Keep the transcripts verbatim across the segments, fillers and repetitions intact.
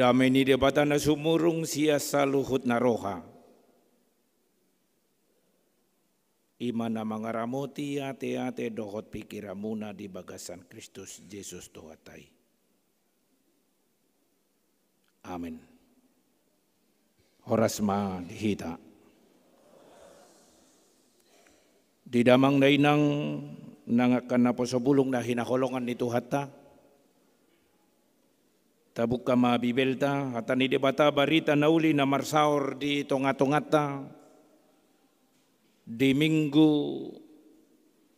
Dame ni Debata na sumurung sian saluhut na roha, i ma na mangaramoti ateate dohot pingkiranmuna di bagasan Kristus Jesus Tuhanta i. Amen. Horas ma di hita. Di damang dainang, nang angka naposobulung na hinaholongan ni Tuhanta, tabuka ma Bibelta, hata ni Debata, barita na uli na marsaor di tongatonganta, di Minggu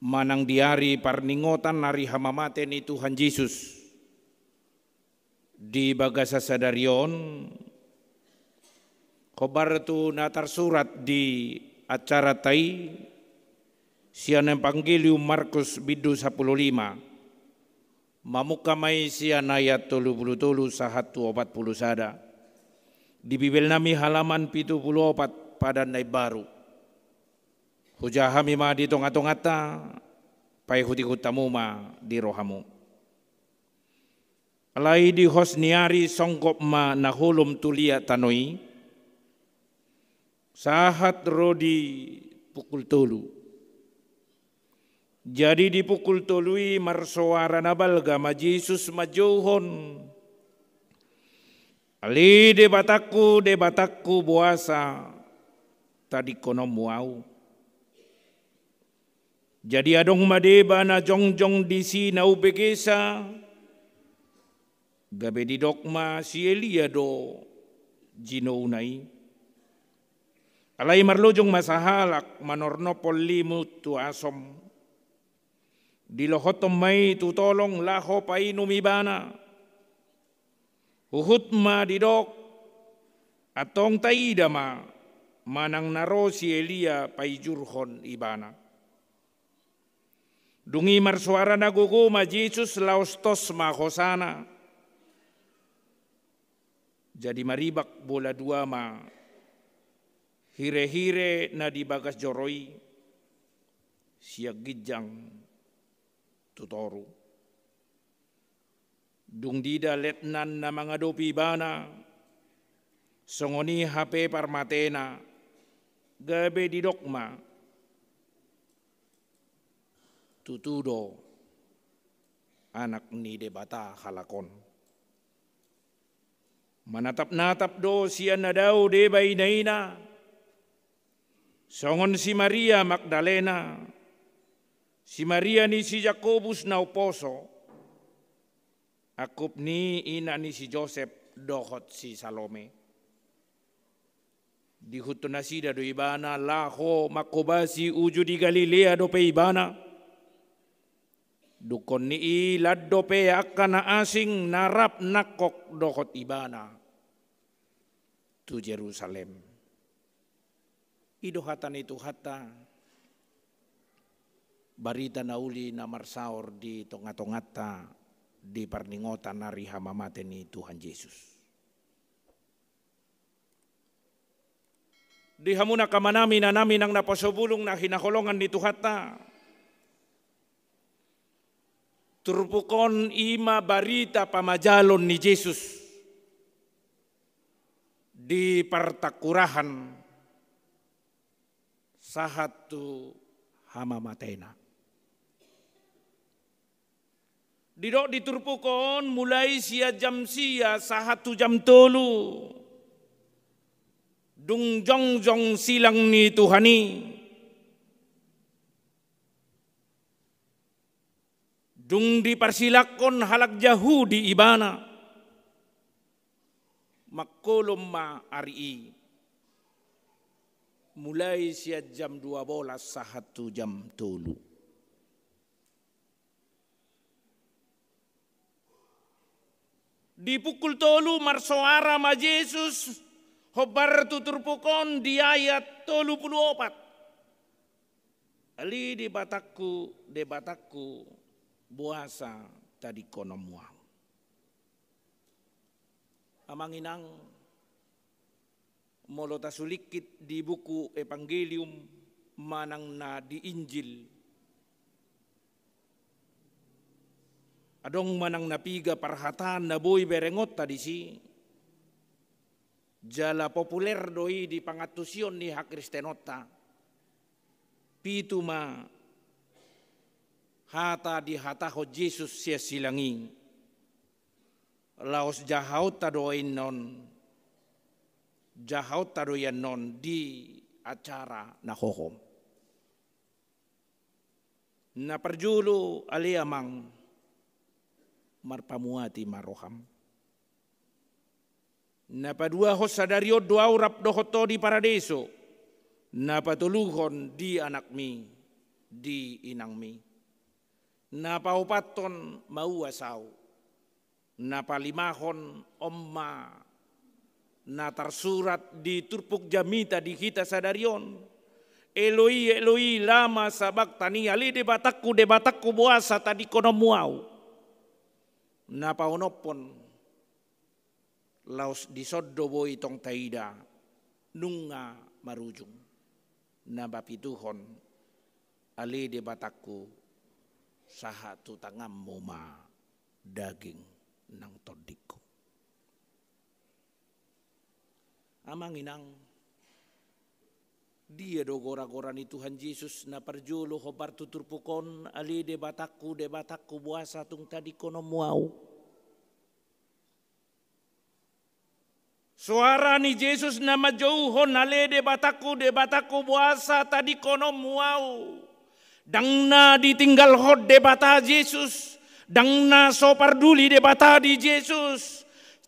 manang di ari parningotan ari hamamate ni Tuhan Jesus. Di bagasan sadari on, hombar tu na tarsurat di acaranta i, sian Evangelium Markus bindu sampulu lima, mamungka ma i sian ayat tolu pulu tolu sahat tu opat pulu sada. Di Bibelnami halaman pitu pulu opat, Padan na Imbaru. Hujaha hami ma di tongatonganta, paihutihut hamu ma di rohamu. Alai di hos ni ari songgop ma na holom tu liat tano i, sahat ro di pukul tolu. Jadi di pukul tolu i marsoara na balga ma Jesus manjouhon: Ale Debatangku, Debatangku, boasa tadingkononmu ahu? Jadi adong ma deba na jongjong disi na umbegesa, gabe didok ma si Elia do jinouna i. Alai marlojong ma sahalak manornophon limut tu asom, dilohothon ma i tu tolong laho painum ibana. Huhut ma didok: Antong taida ma manang na ro si Elia paijurhon ibana. Dung i marsoara na gogo ma Jesus, laos tos ma hosana. Jadi maribak bola dua ma hirehire na di bagas joro i, sian ginjang tu toru. Dung diida letnan na mangadopi ibana, songon i hape parmatena, gabe didok ma: Tutu do Anak ni Debata halak on. Manatapnatap do sian na dao deba inaina, songon si Maria Magdalena, si Maria ni si Jakobus na umposo, angkup ni ina ni si Josep dohot si Salome. Diihuthon nasida do ibana laho manghobasi uju di Galilea dope ibana. Dungkon ni i lan dope angka na asing na rap nangkok dohot ibana tu Jerusalem. I do hata ni Tuhanta, barita na uli na marsaor di tongatonganta di parningotan ari hamamate ni Tuhan Jesus. Di hamu angka amanami, inanami, nang naposobulung na hinaholongan ni Tuhanta, turpuk on i ma barita pamajalon ni Jesus di partangkurahan sahat tu hamamatena. Didok di turpuk on mulai sian jam sia sahat tu jam tolu. Dung jongjong silang ni Tuhan i, dung diparsilangkon halak Jahudi ibana, mangkolom ma ari i, mulai sian jam dua bolas sahat tu jam tolu. Di pukul tolu marsoara ma Jesus, hombar tu turpuk on di ayat tolu pulu opat: Ale Debatangku, Debatangku, boasa tadingkononmu ahu? Amang inang, molo tasulingkit di buku Evangelium manang na di Injil, adong manang na piga parhataan na boi berengonta disi. Jala populer do i di pangantusion ni hakristenonta. Pitu ma hata dihatahon Jesus sian silang i. Laos jahaonta do i annon, jahaonta do i annon di acara na hohom. Na parjolo ale Amang, marpamuati ma roham. Na paduahon sadari on do au rap dohot ho di paradeso, na patoluhon di anakmi, di inangmi. Na paopathon mauas au. Na palimahon on ma na tarsurat di turpuk jamita di hita sadari on. Eloi, Eloi, lama sabaktani, ale Debatangku, Debatangku, boasa tadingkononmu au. Na paonomhon, laos dison do boi tong taida, nunga marujung. Na papituhon, ale Debatangku, sahat tu tanganmu ma daging nang tondingku. Amang inang, dia do gora-gora ni Tuhan Jesus na parjolo hombar tu turpuk on, ale Debatangku, Debatangku, boasa tung tadingkononmu au. Soara ni Jesus na manjouhon, ale Debatangku, Debatangku, boasa tadingkononmu au. Ndang na ditinggalhon Debata Jesus, ndang na so parduli Debata di Jesus.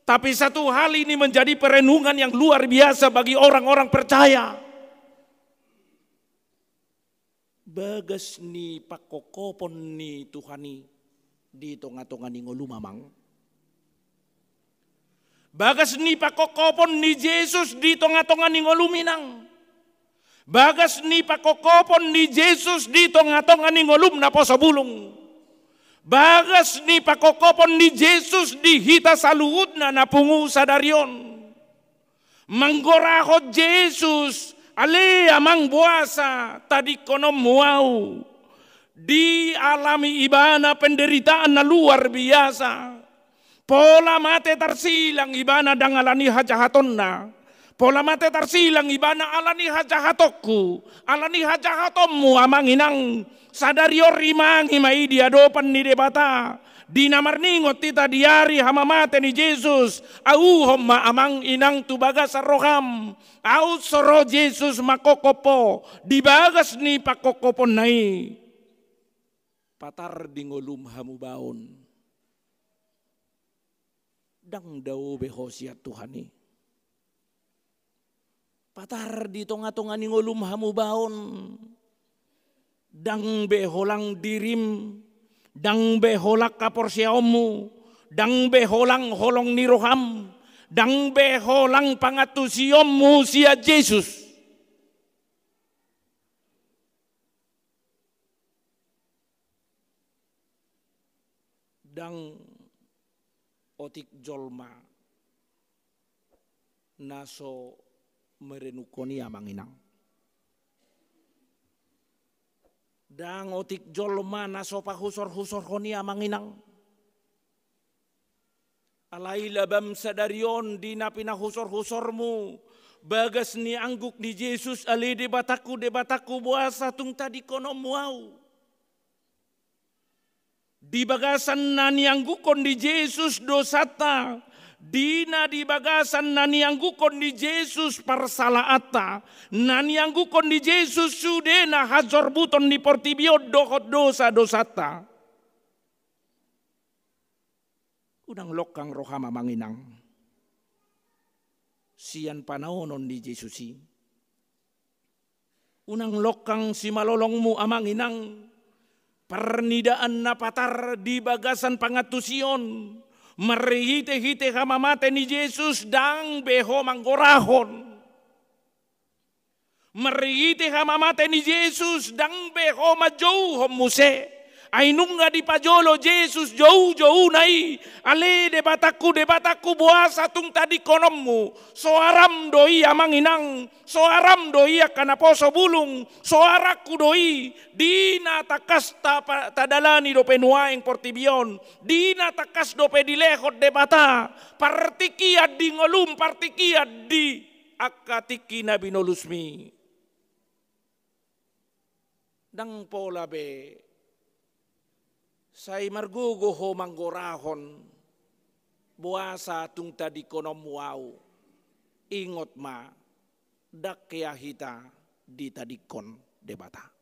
Tapi satu hal ini menjadi perenungan yang luar biasa bagi orang-orang percaya. Bagas ni pangkophopon ni Tuhan i di tonga-tonga ni ngolum, Amang. Bagas ni pangkophopon ni Jesus di tonga-tonga ni ngolum, Inang. Bagas ni pangkophopon ni Jesus di tonga-tonga ni ngolum naposo bulung. Bagas ni pangkophopon ni Jesus di hita saluhutna na pungu sadari on. Manggorahon Jesus, ale Amang, boasa tadingkononmu au. Dialami ibana penderitaan na luar biasa. Pola mate tarsilang ibana ndang ala ni hajahatonna. Pola mate tarsilang ibana ala ni hajahatonku, ala ni hajahatonmu, Amang Inang. Sadari on rimangi ma i di adopan ni Debata. Di na marningot hita di ari hamamate ni Jesus, auhon ma Amang Inang tu bagasan roham. Aut so ro Jesus mangkophop ho di bagas ni pangkophoponna i. Patar di ngolum hamubaon. Ndang dao be ho sian Tuhan i. Patar di tonga-tonga ni ngolum hamubaon. Ndang be holang dirim, ndang be holang haporseaonmu, ndang be holang holong ni roham, ndang be holang pangantusionmu sian Jesus. Ndang otik jolma na so merenungkon i, Amang Inang. Ndang otik jolma na so pahusor-husorhon i, Amang Inang. Alai labam sadari on di na pinahusor-husormu bagas ni angguk ni Jesus, ale Debatangku, Debatangku, boasa tung tadingkononmu au. Di bagasan na niangguhon ni Jesus dosanta, di na di bagasan na niangguhon ni Jesus parsalaanta, na niangguhon ni Jesus sudena hasorbuton ni portibi on dohot dosa-dosanta. Unang longkang roham, Amang Inang, sian panaonon ni Jesus i. Unang longkang simalolongmu, Amang Inang, parnidaan na patar di bagasan pangantusion, marhite-hite hamamate ni Jesus ndang be ho manggorahon. Marhite hamamate ni Jesus ndang be ho manjouhon muse. Ai nunga dipajolo Jesus joujouna i. Ale Debatangku, Debatangku, boasa tung tadingkononmu? Soaram do i, amang inang, soaram do i, angka naposo bulung, soarangku do i. Di na tangkas ta-, pa-, tadalani dope nuaeng portibi on, di na tangkas dope dilehon Debata, partingkian di ngolum, partingkian di angka tingki na binolusmi. Ndang pola be sai margogo ho manggorahon, boasa tung tadingkononmu ahu. Ingot ma, ndang hea hita ditadingkon Debata.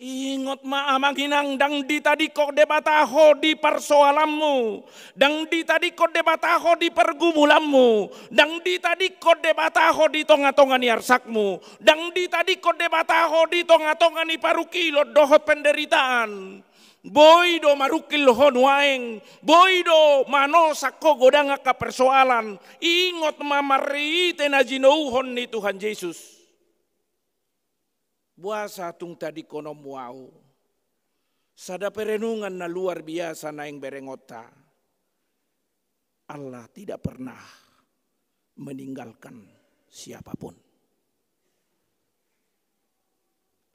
Ingot ma, amang inang, ndang ditadingkon Debata ho di parsoalanmu, ndang ditadingkon Debata ho di pergumulanmu, ndang ditadingkon Debata ho di tongatonga ni arsakmu, ndang ditadingkon Debata ho di tongatonga ni parungkilon dohot penderitaan. Boi do marungkil ho nuaeng, boi do manosak ho godang angka persoalan. Ingot ma, marhite na jinouhon ni Tuhan Jesus. Boasa tung tadingkononmu ahu? Sada perenungan na luar biasa naeng berengonta. Allah tidak pernah meninggalkan siapapun.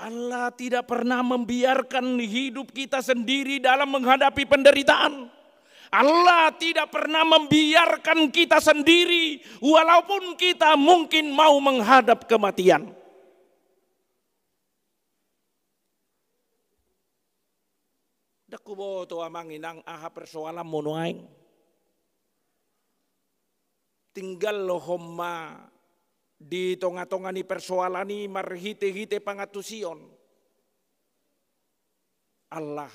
Allah tidak pernah membiarkan hidup kita sendiri dalam menghadapi penderitaan. Allah tidak pernah membiarkan kita sendiri, walaupun kita mungkin mau menghadap kematian. Ndang huboto, amang inang, aha persoalanmu nuaeng. Tinggalhon ma di tongatonga ni persoalan i marhitehite pangantusion. Allah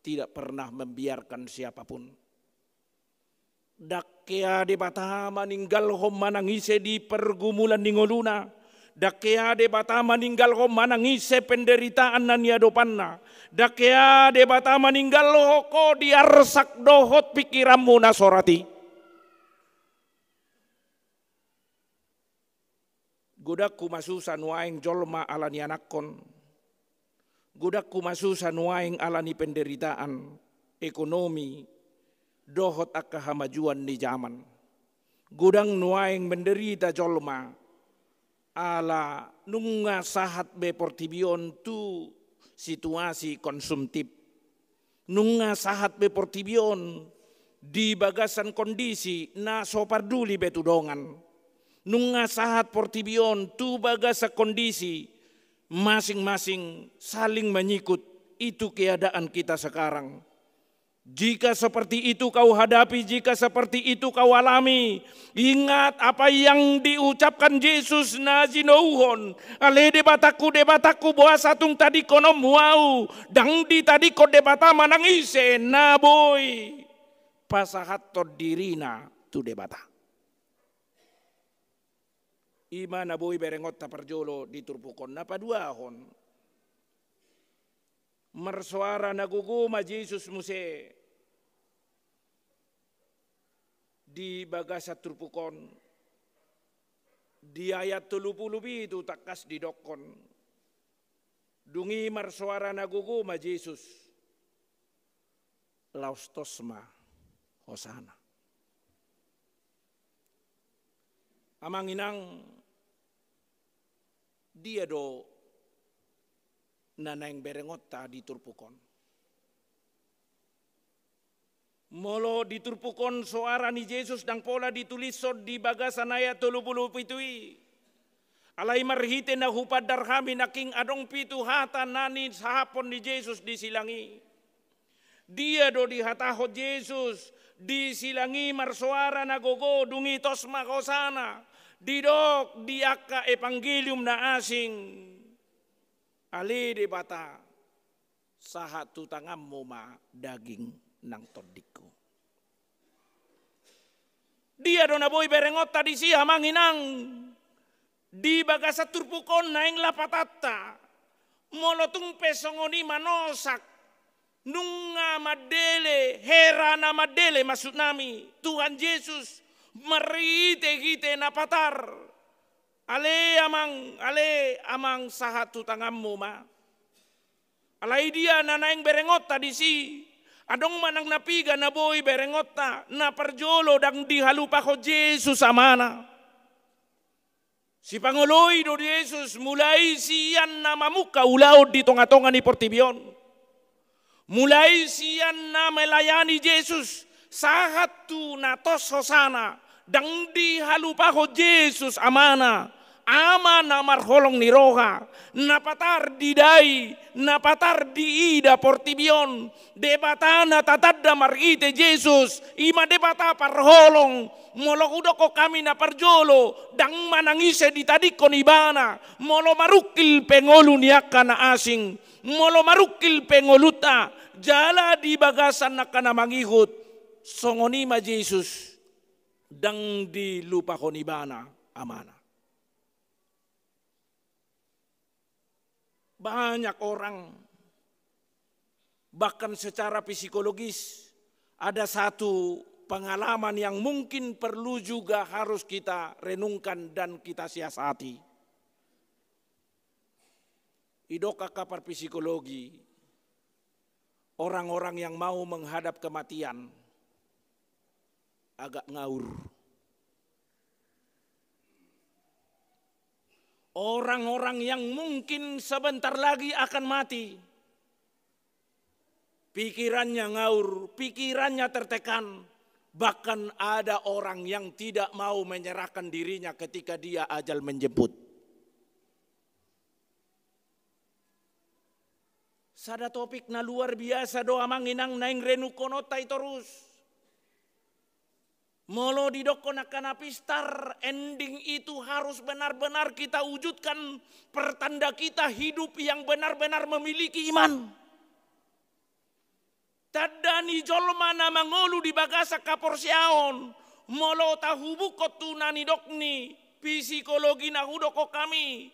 tidak pernah membiarkan siapapun. Ndang hea Debata maninggalhon manang ise di pergumulan ni ngoluna. Ndang hea Debata maninggalhon manang ise penderitaan na niadopanna. Ndang hea Debata maninggalhon ho di arsak dohot pingkiranmu na sorat i. Godang humasusa nuaeng jolma ala ni anakhon. Godang humasusa nuaeng ala ni penderitaan ekonomi dohot angka hamajuon ni jaman. Godang nuaeng menderita jolma ala nunga sahat be portibi on tu situasi konsumtif. Nunga sahat be portibi on di bagasan kondisi na so parduli be tu dongan. Nunga sahat portibi on tu bagasan kondisi masing-masing saling menyikut. Itu keadaan kita sekarang. Jika seperti itu kau hadapi, jika seperti itu kau alami, ingat apa yang diucapkan Jesus na jinouhon. Ale Debatangku, Debatangku, boasa tung tadingkononmu ahu? Ndang ditadingkon Debata manang ise na boi pasahathon dirina tu Debata. I ma na boi berengonta parjolo di turpuk on. Na paduahon, marsoara na gogo ma Jesus muse di bagasan turpuk on, di ayat tolu pulu pitu tangkas didokkon. Dung i marsoara na gogo ma Jesus, laos tos ma hosana. Amang inang, dia do na naeng berengonta di turpuk on? Molo di turpuk on soara ni Jesus ndang pola ditulishon di bagasan ayat tolu pulu pitu i. Alai marhite na hupandar hami nangkin adong pitu hata na nisahaphon ni Jesus di silang i. Dia do dihatahon Jesus di silang i marsoara na gogo, dung i tos ma hosana, didok di angka Evangelium na asing. Ale Debata, sahat tu tanganmu ma daging nang tondingku. Dia do na boi berengonta disi, amang inang? Di bagasan turpuk on naeng lapatanta, molo tung pe songon i manosak, nunga mandele, hera na mandele maksudnami, Tuhan Jesus marhitehite na patar. Ale amang, ale amang, sahat tu tanganmu ma. Alai dia na naeng berengonta disi? Adong ma nang na piga na boi berengonta? Na parjolo, ndang dihalupahon Jesus Amana. Sipangoloi do Jesus mulai sian na mamungka ulaon di tonga-tonga ni portibi on. Mulai sian na melayani Jesus sahat tu na tos hosana, ndang dihalupahon Jesus Amana, Ama na marholong ni roha, na patar didai, na patar diida portibi on. Debata na tatanda marhite Jesus, i ma Debata parholong. Molo hudokkon hami na parjolo, ndang manang ise ditadingkon Ibana, molo marungkil pe ngolu ni angka na asing, molo marungkil pe ngolunta, jala di bagasan angka na mangihut, songon i ma Jesus, ndang dilupahon Ibana Amana. Banyak orang, bahkan secara psikologis, ada satu pengalaman yang mungkin perlu juga harus kita renungkan dan kita siasati. Didok angka parpsikologi, orang-orang yang mau menghadap kematian agak ngawur. Orang-orang yang mungkin sebentar lagi akan mati, pikirannya ngawur, pikirannya tertekan. Bahkan ada orang yang tidak mau menyerahkan dirinya ketika dia ajal menjemput. Sada topik na luar biasa do, amang inang, naeng renungkononta i torus. Molo didokkon angka na pistar, ending itu harus benar-benar kita wujudkan, pertanda kita hidup yang benar-benar memiliki iman. Tanda ni jolma na mangolu di bagasan haporseaon, molo tahubungkon tu na nidok ni psikologi na hudokkon hami,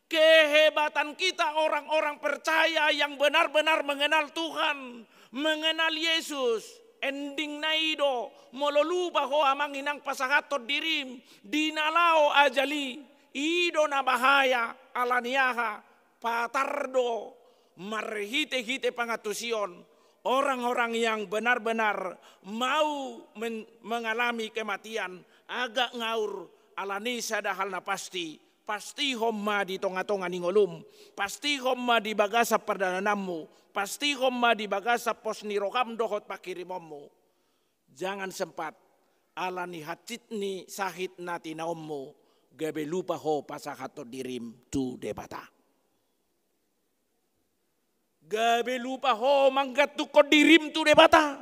kehebatan kita orang-orang percaya yang benar-benar mengenal Tuhan, mengenal Yesus, endingna i do, molo lupa ho amang inang pasahathon dirim di na laho ajal i, i do na bahaya. Ala ni aha? Patar do marhite-hite pangantusion, orang-orang yang benar-benar mau men-, mengalami kematian agak ngawur. Ala ni i, sada hal na pasti, pastihon ma di tonga-tonga ni ngolum, pastihon ma di bagasan pardalananmu, pastihon ma di bagasan pos ni roham dohot panghirimonmu. Jangan sempat, ala ni hansit ni sahit na tinaonmu, gabe lupa ho pasahathon dirim tu Debata. Gabe lupa ho manggantungkon dirim tu Debata.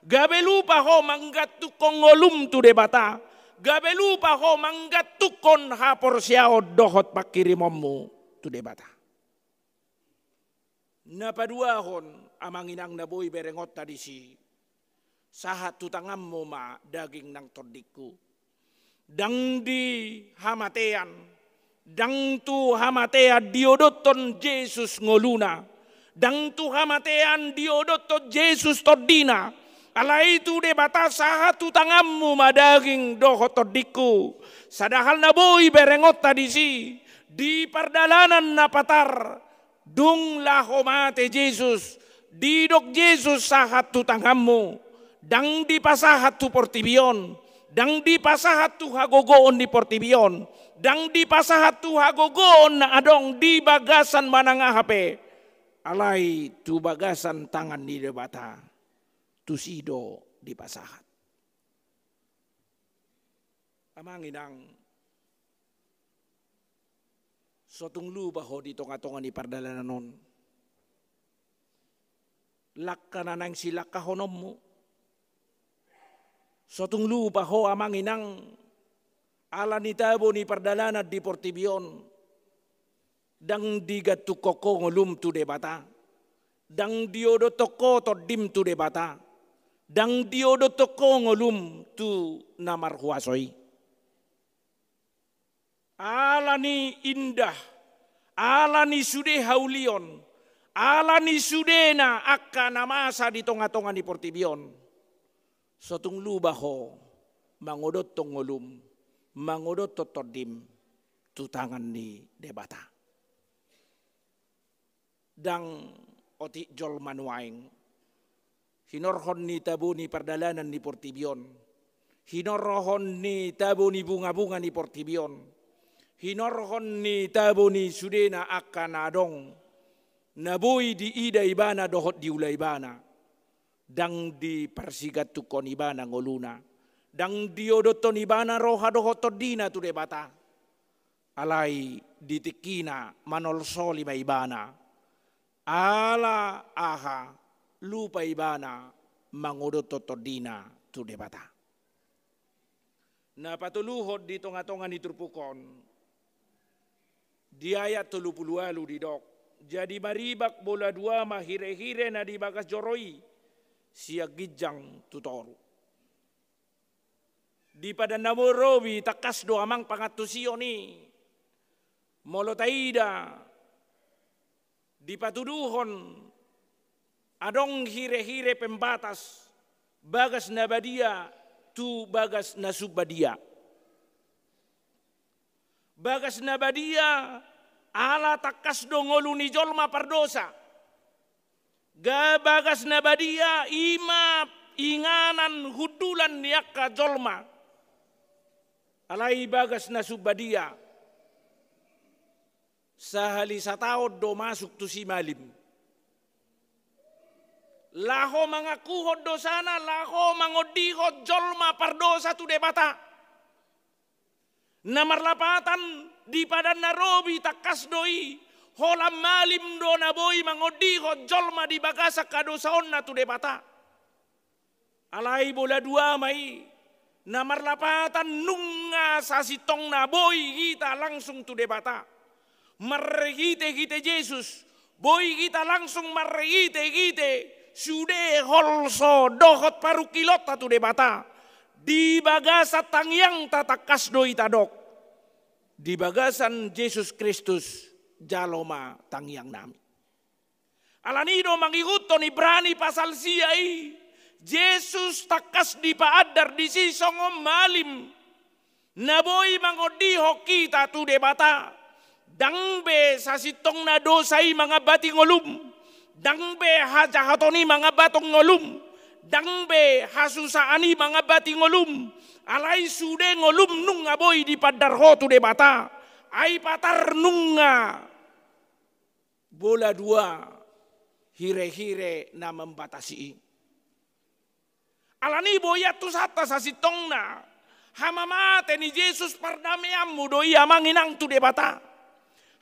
Gabe lupa ho manggantungkon ngolum tu Debata. Gabe lupa ho manggantungkon haporseaon dohot panghirimonmu tu Debata. Na paduahon, amang inang na boi berengonta disi, sahat tu tanganmu ma daging nang tondingku. Ndang di hamatean, ndang tu hamatean diodothon Jesus ngoluna, ndang tu hamatean diodothon Jesus tondina. Alai tu Debata, sahat tu tanganmu ma daging dohot tondingku. Sada hal na boi berengonta disi, di pardalanan na patar, dung laho mate Jesus, didok Jesus sahat tu tanganmu, ndang dipasahat tu portibi on, ndang dipasahat tu hagogoon ni portibi on, ndang dipasahat tu hagogoon na adong di bagasan manang aha pe, alai tu bagasan tangan ni Debata, tusi do dipasahat. Amang inang, so tung lupa ho di tonga-tonga ni pardalanan on langka na naeng silangkahononmu. So tung lupa ho, amang inang, ala ni tabo ni pardalanan di portibi on. Ndang digantungkon ho ngolum tu Debata, ndang diodothon ho tondim tu Debata, ndang diodothon ho ngolum tu na marhuaso i. Ala ni indah, ala ni sude haulion, ala ni sudena angka na masa di tonga-tonga ni portibi on, so tung lupa ho mangodothon ngolum, mangodothon tondim tu tangan ni Debata. Ndang otik jolma nuaeng. Hinorhon ni tabo ni pardalanan ni portibi on, hinorhon ni tabo ni bungabunga ni portibi on, hinorhon ni tabo ni sudena angka na adong, na boi diida ibana dohot diula ibana, ndang diparsigantunghon ibana ngoluna, ndang diodothon ibana roha dohot tondina tu Debata. Alai di tingkina manolsoli ma ibana. Ala aha, lupa ibana mangodothon tondina tu Debata. Na patoluhon di tongatonga ni turpuk on, di ayat tolu pulu ualu didok, jadi maribak bola dua ma hirehire na di bagas joro i, sian ginjang tu toru. Di Padan na Robi tangkas do amang pangantusion i, molo taida, dipatuduhon adong hirehire pembatas bagas na badia tu bagas na sumbadia. Bagas na badia ala tangkas do ngolu ni jolma pardosa. Ga bagas na badia i ma inganan hundulan ni angka jolma. Alai bagas na sumbadia, sahali sataon do masuk tusi malim. Laho mangakuhon dosana, laho mangondihon jolma pardosa tu Debata. Na marlapatan di Padan na Robi tangkas do i, holan malim do na boi mangondihon jolma di bagasan hadosaonna tu Debata. Alai bola dua ma i, na marlapatan nunga sasintongna boi hita langsung tu Debata. Marhitehite Jesus, boi hita langsung marhitehite sude holso dohot parungkilonta tu Debata. Di bagasan tangiangta tangkas do i tadok, di bagasan Jesus Kristus jalo ma tangiangnami. Alani do mangihuthon Ibrani pasal sia i, Jesus tangkas dipaandar disi songon malim na boi mangondihon hita tu Debata. Ndang be sasintongna dosa i mangambati ngolum, ndang be hajahaton i mangambathon ngolum, ndang be hasusaan i mangambati ngolum. Alai sude ngolum nunga boi dipaandar ho tu Debata. Ai patar nunga bola dua hirehire na mambatasi i. Alani boi antusanta sasintongna, hamamate ni Jesus pardameanmu do i amang inang tu Debata.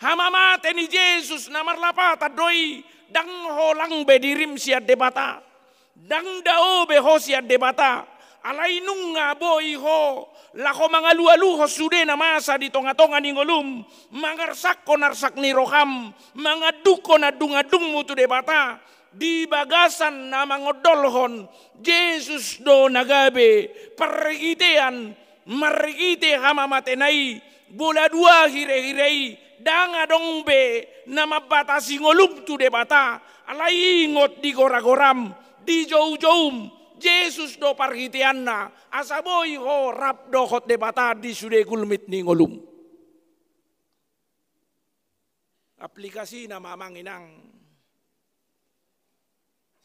Hamamate ni Jesus na marlapatan do i, ndang holang be dirim sian Debata. Ndang dao be ho sian Debata, alai nunga boi ho laho mangalualuhon sude na masa di tongatonga ni ngolum, mangarsakhon arsak ni roham, mangandungkon andungandungmu tu Debata, di bagasan na mangondolhon Jesus do na gabe parhitean, marhite hamamatena i, bola dua hirehire i, ndang adong be na mambatasi ngolum tu Debata, alai ingot di goragoram, di joujoum, Jesus do parhiteanna, asa boi ho rap dohot Debata di sude gulmit ni ngolum. Aplikasina ma amang inang.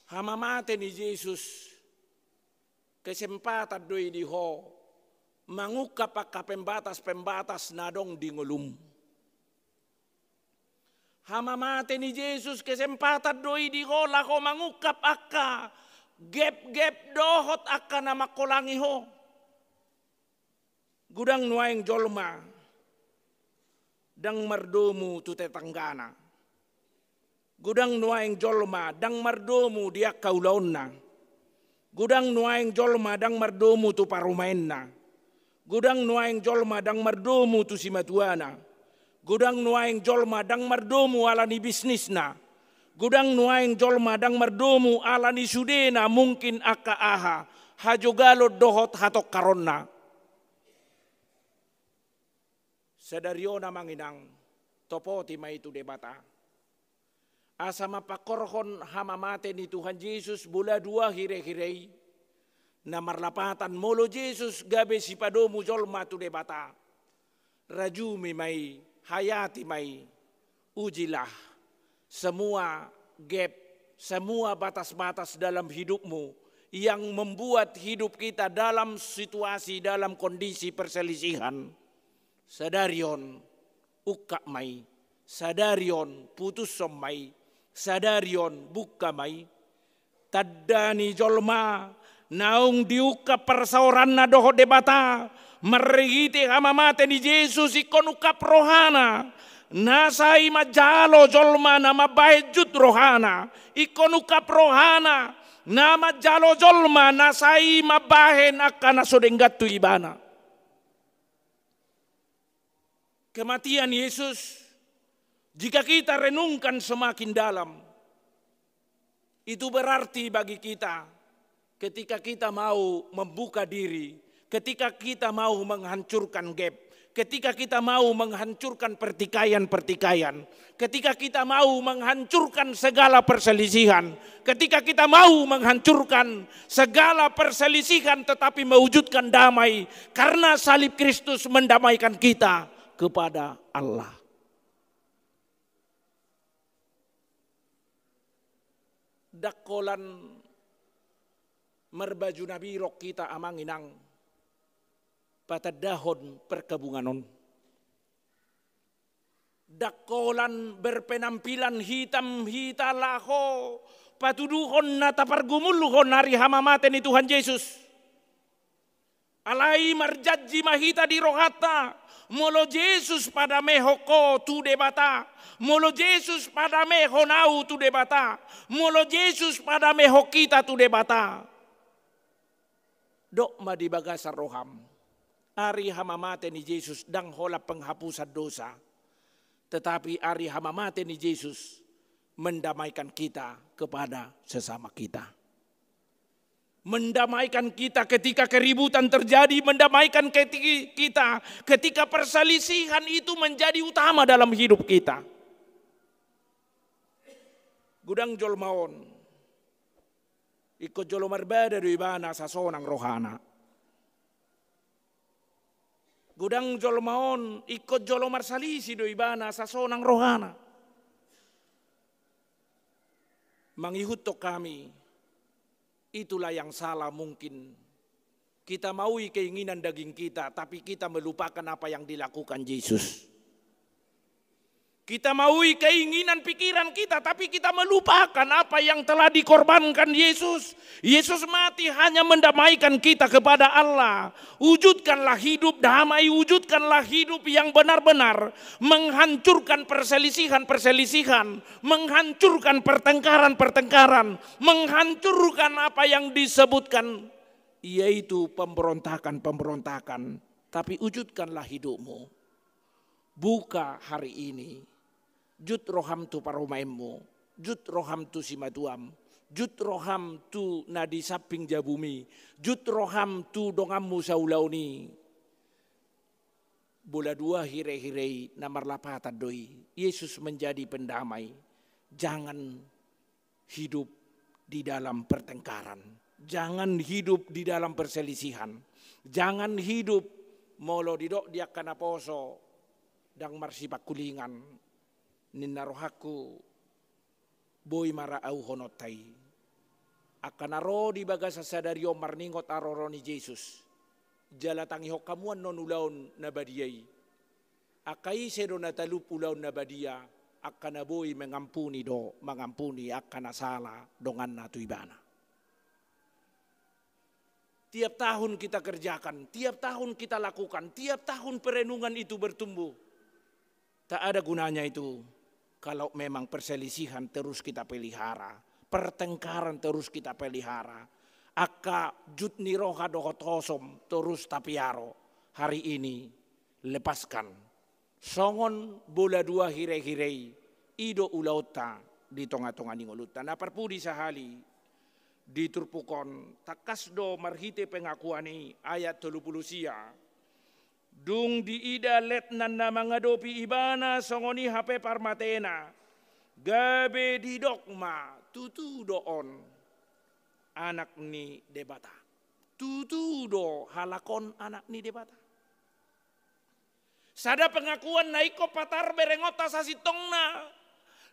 Hamamate ni Jesus kesempatan do i di ho mangungkap angka pembatas-pembatas na adong di ngolum. Hamamate ni Jesus kesempatan do i di ho laho mangungkap angka gapgap dohot angka na mangkolangi ho. Godang nuaeng jolma ndang mardomu tu tetanggana. Godang nuaeng jolma ndang mardomu di angka ulaonna. Godang nuaeng jolma ndang mardomu tu parumaenna. Godang nuaeng jolma ndang mardomu tu simatuana. Godang nuaeng jolma ndang mardomu ala ni bisnisna. Godang nuaeng jolma ndang mardomu ala ni sudena, mungkin angka aha, hajogalon dohot hatongkaronna. Sadari on amang inang, topoti ma i tu Debata. Asa mampangkorhon hamamate ni Tuhan Jesus bola dua hirehire i, na marlapatan molo Jesus gabe sipadomu jolma tu Debata. Rajumi ma i, hayati ma i, ujilah semua gap Semua batas-batas dalam hidupmu yang membuat hidup kita dalam situasi, dalam kondisi perselisihan, sadari on ungkap ma i, sadari on putushon ma i, sadari on buka ma i. Tanda ni jolma naung diungkap parsaoranna dohot Debata marhite hamamate ni Jesus, ingkon ungkap rohana. Na sai manjalo jolma na mambahen jut rohana, ingkon ungkap rohana. Na manjalo jolma na sai mambahen angka na so denggan tu ibana. Kematian Yesus, jika kita renungkan semakin dalam, itu berarti bagi kita, ketika kita mau membuka diri, ketika kita mau menghancurkan gap, ketika kita mau menghancurkan pertikaian-pertikaian, ketika kita mau menghancurkan segala perselisihan, ketika kita mau menghancurkan segala perselisihan tetapi mewujudkan damai, karena salib Kristus mendamaikan kita kepada Allah. Ndang holan marbaju na birok hita, amang inang, patandahon parkabungan on. Ndang holan berpenampilan hitam hita laho patuduhon na tapargumulhon ari hamamate ni Tuhan Jesus. Alai marjanji ma hita di rohanta, molo Jesus padamehon ho tu Debata, molo Jesus padamehon ahu tu Debata, molo Jesus padamehon hita tu Debata, dok ma di bagasan roham, ari hamamate ni Jesus ndang holan penghapusan dosa, tetapi ari hamamate ni Jesus mendamaikan kita kepada sesama kita. Mendamaikan kita ketika keributan terjadi, mendamaikan keti-, kita ketika perselisihan itu menjadi utama dalam hidup kita. Godang jolma on, ingkon jolo marbada do ibana asa sonang rohana. Godang jolma on, ingkon jolo marsalisi do ibana asa sonang rohana. Mangihuthon hami, itulah yang salah mungkin. Kita maui keinginan daging kita, tapi kita melupakan apa yang dilakukan Yesus. Kita maui keinginan pikiran kita, tapi kita melupakan apa yang telah dikorbankan Yesus. Yesus mati hanya mendamaikan kita kepada Allah. Wujudkanlah hidup damai, wujudkanlah hidup yang benar-benar menghancurkan perselisihan-perselisihan, menghancurkan pertengkaran-pertengkaran, menghancurkan apa yang disebutkan, yaitu pemberontakan-pemberontakan. Tapi wujudkanlah hidupmu. Buka hari ini. Jut roham tu parumaenmu, jut roham tu simatuam, jut roham tu na di samping jabumi, jut roham tu donganmu saulaon i. Bola dua hirehire i na marlapatan do i. Yesus menjadi pendamai. Jangan hidup di dalam pertengkaran. Jangan hidup di dalam perselisihan. Jangan hidup molo didok di angka naposo ndang marsipangkulingan. Ninna rohangku, boi ma ra auhononta i. Angka na ro di bagasan sadari on marningot haroro ni Jesus. Jala tangihon hamu annon ulaon na badia i. Angka ise do na talup ulaon na badia, angka na boi mengampuni do mangampuni angka na sala donganna tu ibana. Tiap tahun kita kerjakan, tiap tahun kita lakukan, tiap tahun perenungan itu bertumbuh. Tak ada gunanya itu kalau memang perselisihan terus kita pelihara, pertengkaran terus kita pelihara, angka jut ni roha dohot hosom terus tapiaro. Hari ini lepaskan. Songon bola dua hirehire i, i do ulaonta di tongatonga ni ngolunta. Na parpudi sahali di turpuk on, tangkas do marhite pengakuan i, ayat tolu pulu sia. Dung diida letnan na mangadopi ibana songon i hape parmatena, gabe didok ma, tutu do on Anak ni Debata. Tutu do halak on Anak ni Debata. Sada pengakuan na ingkon patar berengonta sasintongna.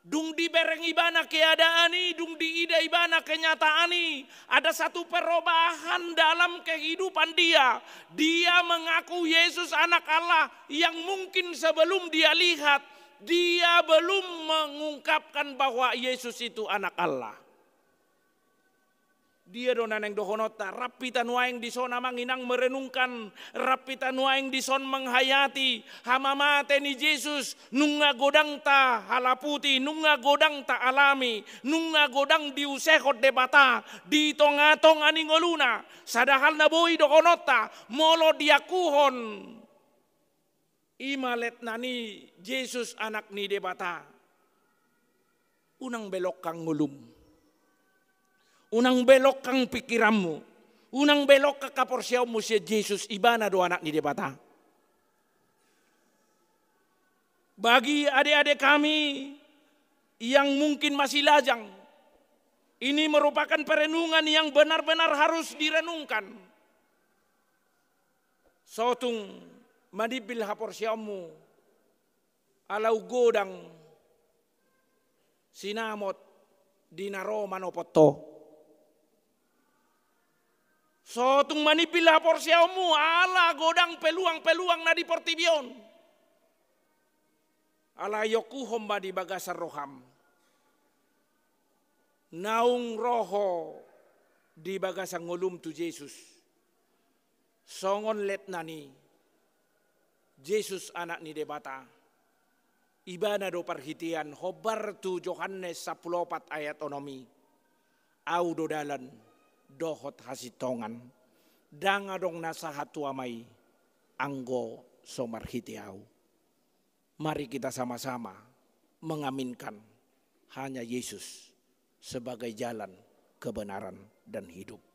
Dung dibereng ibana keadaan i, dung diida ibana kenyataan i, ada satu perubahan dalam kehidupan dia. Dia mengaku Yesus Anak Allah yang mungkin sebelum dia lihat, dia belum mengungkapkan bahwa Yesus itu Anak Allah. Dia do na naeng dohononta, rap hita nuaeng dison amang inang merenungkan, rap hita nuaeng dison menghayati hamamate ni Jesus, nunga godangta halaputi, nunga godangta alami, nunga godang diusehon Debata di tonga-tonga ni ngoluna. Sadahal na boi dohononta, molo diakuhon i ma letnan i Jesus Anak ni Debata, unang be longkang ngolum. Unang be longkang pikiranmu. Unang be longkang haporseaonmu sian Jesus, ibana do Anak ni Debata. Bagi adik-adik kami yang mungkin masih lajang, ini merupakan perenungan yang benar-benar harus direnungkan. Sotung manimbil haporseaonmu ala godang sinamot di na ro manopot ho. Sotung manimbil haporseaonmu ala godang peluang-peluang na di portibi on. Alai okuhon ma di bagasan roham, naung ro ho di bagasan ngolum tu Jesus. Songon letnan i, Jesus Anak ni Debata, ibana do parhitean. Hombar tu Johannes sampulu opat ayat onom i, Au do dalan dohot hasintongan, ndang adong na sahat tu Ama i anggo so marhite Au. Mari kita sama-sama mengaminkan hanya Yesus sebagai jalan, kebenaran, dan hidup.